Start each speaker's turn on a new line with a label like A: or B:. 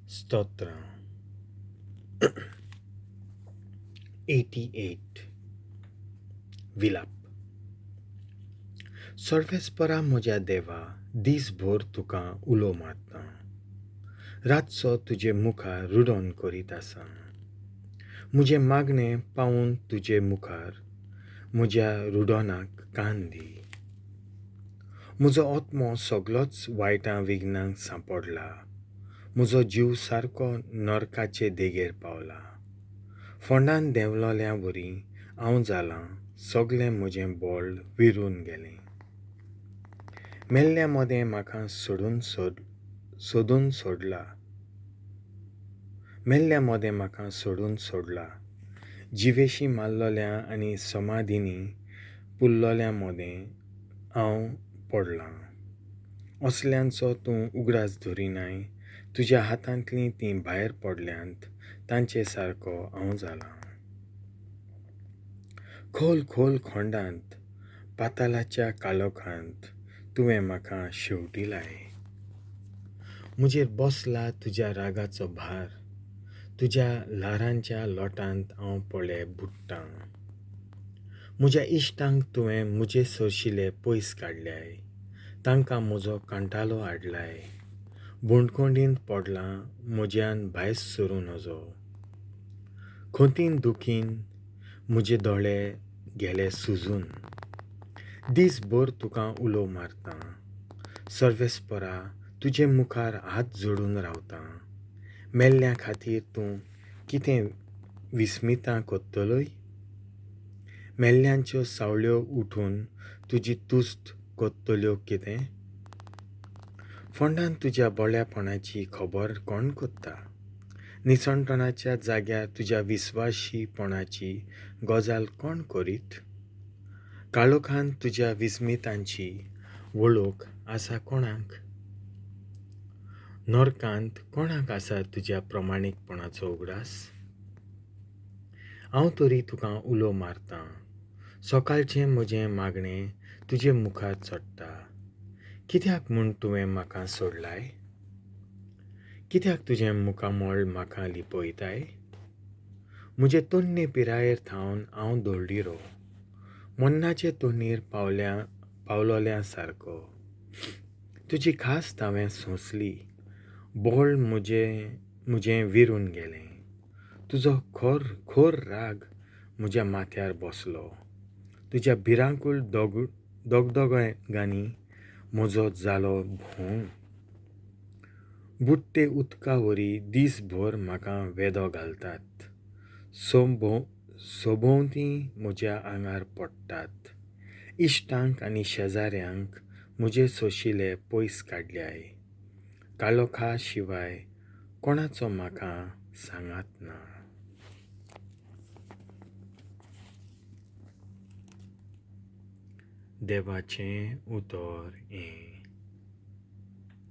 A: स्तोत्रां. 88. विलाप. सर्वेस्परा म्हज्या देवा, दीसभर तुका उलो मारतां, रातचो तुजे मुखार रुडोन करीत आसा. म्हजें मागणें पावून तुजे मुखार, म्हज्या रुडोनाक कान दी. म्हजो आत्मो सगलोच वायटां विघ्नांक सांपडला, म्हजो जीव सारको नरकाचे देगेर पावला. फोंडान देंवलोल्या वरी हांव जालां, सगलें म्हजें बळ विरून गेलें. मेल्ल्या मदें म्हाका सोडून सोदून सोडला, मेल्ल्या मदें म्हाका सोडून सोडला. जिवेशी मारलोल्या आनी समाधिनी पुरलोल्या मदें हांव पडलां. असल्यांचो तूं उगडास धरिनाय, तुज्या हातांतलीं तीं भायर पडल्यांत तांचे सारको हांव जालां. खोल खोल खोंडांत, पातालाच्या काळोखांत तुवें म्हाका शेवटिलाय. म्हजेर बसला तुज्या रागाचो भार, तुज्या ल्हारांच्या लोटांत हांव पळे बुडटां. म्हज्या इश्टांक तुवें म्हजे सरशिले पयस काडल्याय, तांकां म्हजो कंटाळो हाडलाय. बंदखणींत पडलां, म्हज्यान भायर सरूं नजो. खंतीन दुखीन म्हजे दोळे गेले सुजून. दीसभर तुका उलो मारतां, सर्वेस्परा तुजे मुखार हात जोडून रावतां. मेल्ल्या खातीर तूं कितें विस्मितां करतलोय? मेल्ल्यांच्यो सावळ्यो उठून तुजी तुस्त करतल्यो कितें? फोंडान तुज्या बळ्यापणाची खबर कोण करता? निसणटणाच्या जाग्यार तुज्या विस्वाशीपणाची गजाल कोण करीत? काळोखान तुज्या विस्मितांची वळख आसा कोणाक? नरकांत कोणाक आसा तुज्या प्रमाणीकपणाचो उगडास? हांव तरी तुका उलो मारतां, सकाळचें म्हजें मागणें तुजे मुखार चडटा. कित्याक म्हूण तुवें म्हाका सोडलाय? कित्याक तुजें मुखामळ म्हाका लिपयताय? म्हजे तन्ने पिरायेर थावन हांव दळडिरो, मन्नाचे तोणीर पावलोल्या सारको. तुजी खास हांवें सोंसली, बळ म्हजें विरून गेलें. तुजो खोर राग म्हज्या माथ्यार बसलो, तुज्या भिरांकूळ दगदगांनी म्हजो जालो भोंग. बुडटे उदका वरी दीसभर म्हाका वेदो घालतात, सोभोंवती म्हज्या आंगार पडटात. इश्टांक आनी शेजाऱ्यांक म्हजे सोशिले पयस काडल्याय, काळोखा शिवाय कोणाचो म्हाका सांगात ना. देवाचें उतर हें.